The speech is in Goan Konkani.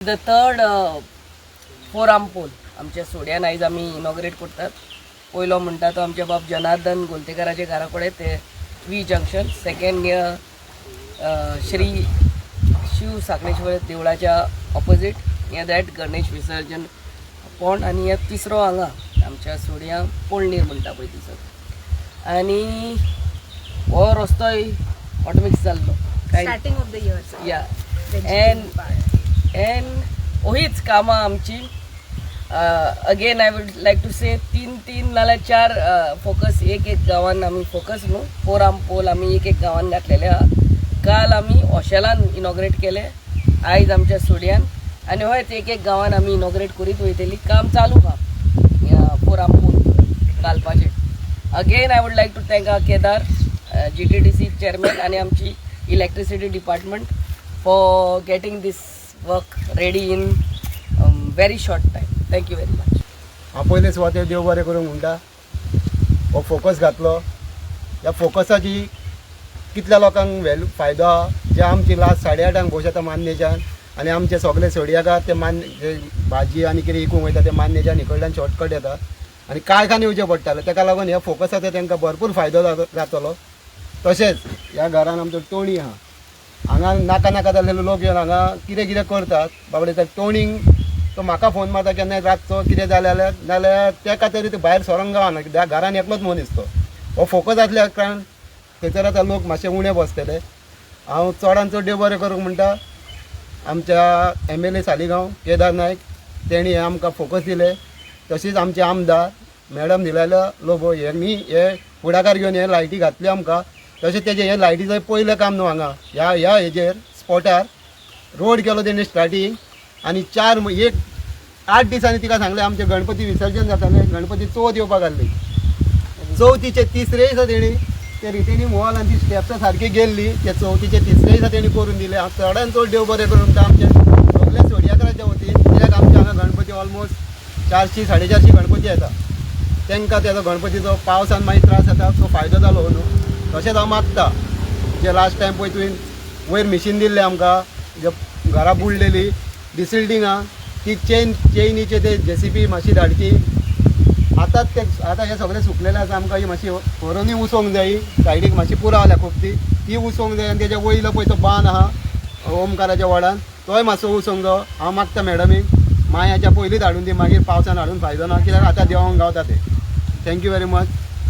The third four arm pole आमच्या सोड्यान आयज आमी इनॉग्रेट करतात. पयलो म्हणटा तो आमच्या बाब जनार्दन गोलतेकाराच्या घरा कडेन, ते V junction. Second near Shri Shiv Sakleshwar देवळाच्या ऑपोजीट, नियर that Ganesh विसर्जन पोंड. आनी हे तिसरो हांगा आमच्या सोड्या पोळणीर म्हणटा पळय थंयसर. आनी हो रस्तोय ऑटोमिक्स जाल्लो काय. Starting of the year, sir. या, एंड ओहीच कामां आमची. Again I would like to say, तीन तीन नाल्यार चार फोकस एक एक गांवान आमी, फोकस न्हू, फोर आर्म पोल आमी एक एक गांवान घातलेले आहा. काल आमी ओशेलान इनॉग्रेट केले, आयज आमच्या सोड्यान, आनी हयच एक एक गांवान आमी इनॉग्रेट करीत वयतली. काम चालू आहा फोर आर्म पोल घालपाचें. Again I would like to thank our Kedar, GTDC chairman आनी आमची electricity department for getting this work ready in very short time. Thank you very much. हांव पयले सुवातेर देव बरें करूंक म्हणटा. हो फोकस घातलो, ह्या फोकसाची कितल्या लोकांक व्हॅल्यू फायदो आहा. जे आमची लास्ट 8:30 बस येता मान्नेच्यान आनी आमचे सगळे सडयेकार ते मान्य जे भाजी आनी कितें विकूंक वयता ते मान्नेच्यान इकडल्यान शॉर्टकट येता आनी काळखान येवचें पडटालें. ताका लागून ह्या फोकसाचो तांकां भरपूर फायदो जातलो. तशेंच ह्या घरान आमचो टोणी आहा. हांगा नाका नाका जाल्ले लोक येवन हांगा कितें कितें करतात बाबडे. त्या टोणींक तो म्हाका फोन मारता केन्नाय रातचो कितें जालें जाल्यार, नाल्यार तेका तरी ते भायर सरोंक गावना कित्याक घरान एकलोच मनीस तो. हो फोकस आसल्या कारणान थंयसर आतां लोक मातशे उणे बसतले. हांव चडान चड देव बरें करूंक म्हणटा आमच्या एमएलए सालिगांव केदार नायक, तेणी हे आमकां फोकस दिले. तशीच आमचे आमदार मॅडम दिलेल्या लोबो हेणी हे फुडाकार घेवन हे लायटी घातल्यो आमकां. तशें तेजें हे लायटीचें पयलें काम न्हू. हांगा ह्या ह्या हेजेर स्पॉटार रोड केलो तेणी स्टार्टींग आनी चार एक 8 दिसांनी तिका सांगलें, आमचें गणपती विसर्जन जातालें, गणपती चवथ येवपाक आसली. चवथीचे तिसरे दिसा तेणी ते रिटेनिंग वॉल आनी ती स्टेप्सां सारकी गेल्ली, ते चवथीचे तिसरे दिसा तेणी करून दिले. हांव चडान चड देव बरें करून म्हणटा आमचे सगळे सोडयेकाराच्या वतीन, कित्याक आमच्या हांगा गणपती ऑलमोस्ट 400 450 गणपती येता. तांकां तेजो गणपतीचो पावसान मागीर त्रास जाता, सो फायदो जालो न्हू. तशेंच हांव मागता, जे लास्ट टायम पळय तुवें वयर मिशीन दिल्लें आमकां, जे घरां बुडलेली डिसिल्टींग आहा, ती चेनीचे ते जेसीबी मातशी धाडची. आतांच ते आतां हे सगळें सुकलेलें आसा. आमकां ही मातशी व्हरोनूय उसोंक जाय. सायडीक मातशी पुराव जाल्या खूब, ती ती उसोंक जाय. आनी तेज्या वयलो पळय तो बांद आहा ओमकाराच्या वडान, तोय मातसो उसोंक जायो. हांव मागता मॅडमीक, मायाच्या पयलींच हाडून दी, मागीर पावसान हाडून फायदो ना, कित्याक आतां देंवोंक गावता ते. Thank you very much.